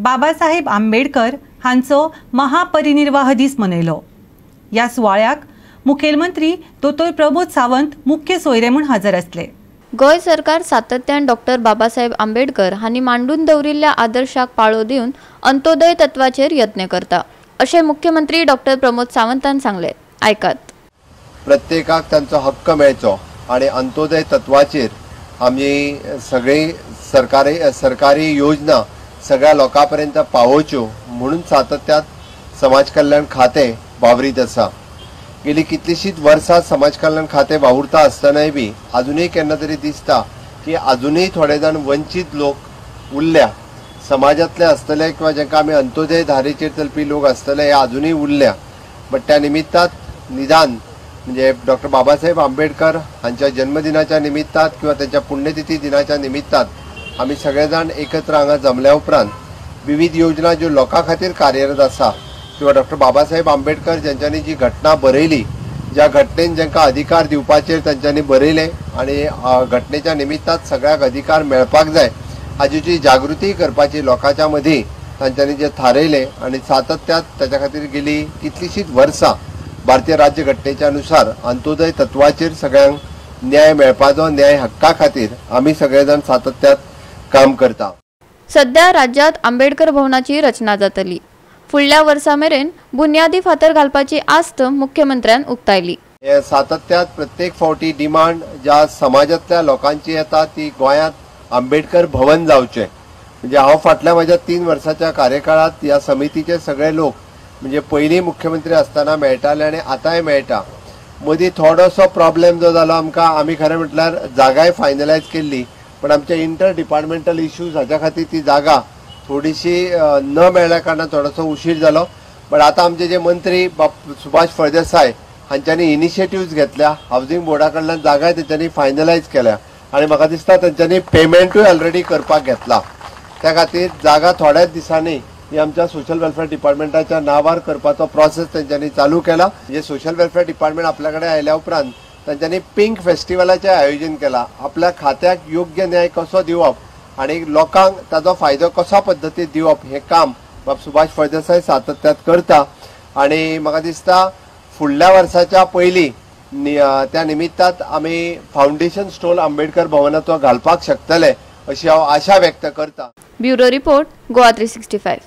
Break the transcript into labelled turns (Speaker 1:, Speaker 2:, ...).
Speaker 1: बाबासाहेब आंबेडकर हांचो महापरिनिर्वाह दीस मनयलो। ह्या सुवाळ्याक मुखेलमंत्री दोतोर प्रमोद सावंत मुख्य सोयरे म्हूण हजर आसले।
Speaker 2: गोंय सरकार सातत्यान डॉक्टर बाबासाहेब आंबेडकर हांणी मांडून दवरिल्ल्या आदर्शाक पाळो दिवन अंत्योदय तत्वाचेर यत्न करता अशें मुख्यमंत्री डॉक्टर प्रमोद सावंतान सांगलें। आयकात।
Speaker 3: प्रत्येकाक तांचो हक्क मेळचो आनी अंत्योदय तत्वाचेर आमी सगळी सरकारी योजना सगळ्या लोकां पर्यंत पावोवच्यो म्हणून सातत्यात समाज कल्याण खातें वावरीत आसा। गेली कितलीशीच वर्सां समाज कल्याण खातें वावुरता आसतनाय बी अजुनूय केन्ना तरी दिसता की अजुनूय थोडे जाण वंचीत लोक उरल्या, समाजांतले आसतले किंवा जांकां आमी अंत्योदय धारेचेर चलपी लोक आसतले हे अजुनूय उरल्या। बट त्या निमित्तात निदान म्हणजे डॉक्टर बाबासाहेब आंबेडकर हांच्या जन्मदिनाच्या निमित्तात किंवा त्यांच्या पुण्यतिथी दिनाच्या निमित्तात आमी सगळे जाण एकत्र हांगा जमल्या उपरांत विविध योजना ज्यो लोकां खातीर कार्यरत आसा किंवा डॉक्टर बाबासाहेब आंबेडकर ज्यांच्यांनी जी घटना बरयली, ज्या घटनेन जांकां अधिकार दिवपाचेर तांच्यांनी बरयलें आनी घटनेच्या निमित्तात सगळ्यांक अधिकार मेळपाक जाय हाजी जी जागृती करपाची लोकांच्या मदीं तांच्यांनी जें थारयलें आनी सातत्यात ताच्या खातीर गेली कितलीशींच वर्सां भारतीय राज्य घटनेच्या अनुसार अंत्योदय तत्वाचेर सगळ्यांक न्याय मेळपाचो, न्याय हक्का खातीर आमी सगळे जाण सातत्यात काम करता।
Speaker 2: सध्या राज्यात आंबेडकर भवनाची रचना जातली। फुडल्या वर्सा मेरेन बुन्यादी फातर घालपाची आस्त मुख्यमंत्र्यान उक्तायली।
Speaker 3: हे सातत्यात प्रत्येक फावटी डिमांड ज्या समाजांतल्या लोकांची येता ती गोंयांत आंबेडकर भवन जावचें। म्हणजे हांव फाटल्या म्हज्या 3 वर्साच्या कार्यकाळांत ह्या समितीचे सगळे लोक म्हणजे पयलीं मुख्यमंत्री आसतना मेळटाले आनी आतांय मेळटा। मदीं थोडोसो प्रॉब्लेम जो जालो आमकां, आमी खरें म्हटल्यार जागाय फायनलायज केल्ली पण आमचे इंटर डिपार्टमेंटल इश्यूज हाच्या खातीर ती जागा थोडीशी न मेळ्ळ्या कारणान थोडोसो उशीर जालो। बट आतां आमचे जे मंत्री सुभाष फळदेसाय हांच्यांनी इनिशिएटिव्ज घेतल्या, हावजींग बोर्डा कडल्यान जागाय तेंच्यांनी फायनलायज केल्या आनी म्हाका दिसता तेंच्यांनी पेमेंटूय ऑलरेडी करपाक घेतला। त्या खातीर जागा थोड्याच दिसांनी ही आमच्या सोशल वेलफेअर डिपार्टमेंटाच्या नांवार करपाचो प्रोसेस तेंच्यांनी चालू केला। म्हणजे सोशल वेलफेअर डिपार्टमेंट आपल्या कडेन आयल्या उपरांत तांच्यांनी पिंक फेस्टिवलाचें आयोजन केलां। आपल्या खात्याक योग्य न्याय कसो दिवप आनी लोकांक ताजो फायदो कशा पद्दतीन दिवप हें काम बाब सुभाष फळदेसाय सातत्यात करता आनी म्हाका दिसता फुडल्या वर्साच्या पयलीं त्या निमित्तात आमी फावंडेशन स्टोन आंबेडकर भवनाचो घालपाक शकतले अशी हांव आशा व्यक्त करता।
Speaker 2: Bureau report, Goa 365।